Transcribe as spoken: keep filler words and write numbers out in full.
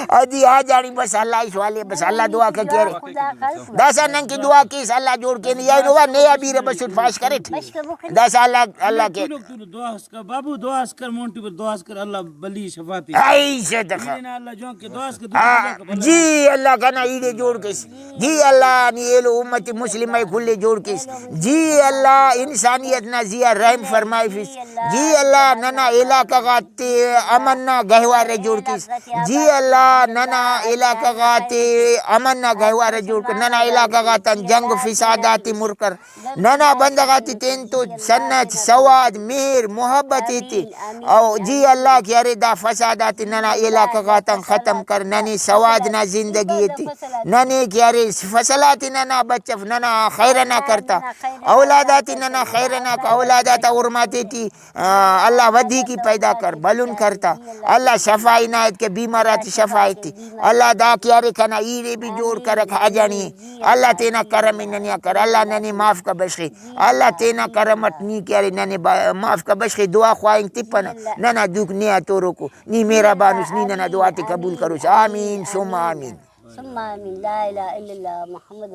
ادی آ جاڑی بس اللہ ہی سوالے، بس اللہ دعا کا کیرے۔ داسا نن کہ دعا کیس اللہ جوڑ کین، یا نو نے ابیرہ بسٹ پاش کریٹ۔ داسا اللہ، اللہ کے۔ تولوک تولوک دعا اس کر بابو، دعا اس کر مونٹی پر دعا اس کر، اللہ بلی شفاعت۔ ایسے دخل۔ اللہ جوان کے دعا اس کر، ہاں، جی اللہ کنا ایڑے جوڑ کیس۔ جی اللہ نی ایلو امت مسلمہ کل جوڑ کیس۔ جی اللہ انسانیت نا زیا رحم فرمائفس۔ جی اللہ ننا علاقہ غاتے امن نا گہوارہ جوڑ کیس۔ جی اللہ ننا علاقہ غاتے امن نا گہوارہ جوڑ کر، ننا علاقہ غاتان جنگ فساد آتے مر کر۔ ننا بندغ آتے تین تو سنت، سواد، مہر، محبت ایتے۔ او جی اللہ کہ ارے دا فساد آتے ننا علاقہ غاتان ختم کر، ننے سواد نا زندگی ایتے، ننے کہ ارے فصل آتے ننا بچف، ننا خیر ئنا کرتا، اولاد آتے ننا خیر ئنا، اولاد آتا حرماتے ٹی آ، اللہ ودی کی پیدا کر، بلن کرتا۔ اللہ شفا عنایت کے، بیمار آتے شفا ایتے۔ اللہ دا کہ ارے کنا ایڑے بھی جوڑ کرک حاجانی۔ اللہ تینا کرم ننیا کر، اللہ ننے معاف کا بشخے۔ اللہ تینا کرم اٹ نی کہ ارے ننے با-، معاف کا بشخے۔ دعا خواہنگ تپنا، ننا دوک نیا توروکو۔ نی مہربان اس، نی ننا دعا تے قبول کروس۔ آمین ثم آمین۔ ثم آمین۔ لا الہ الا اللہ محمد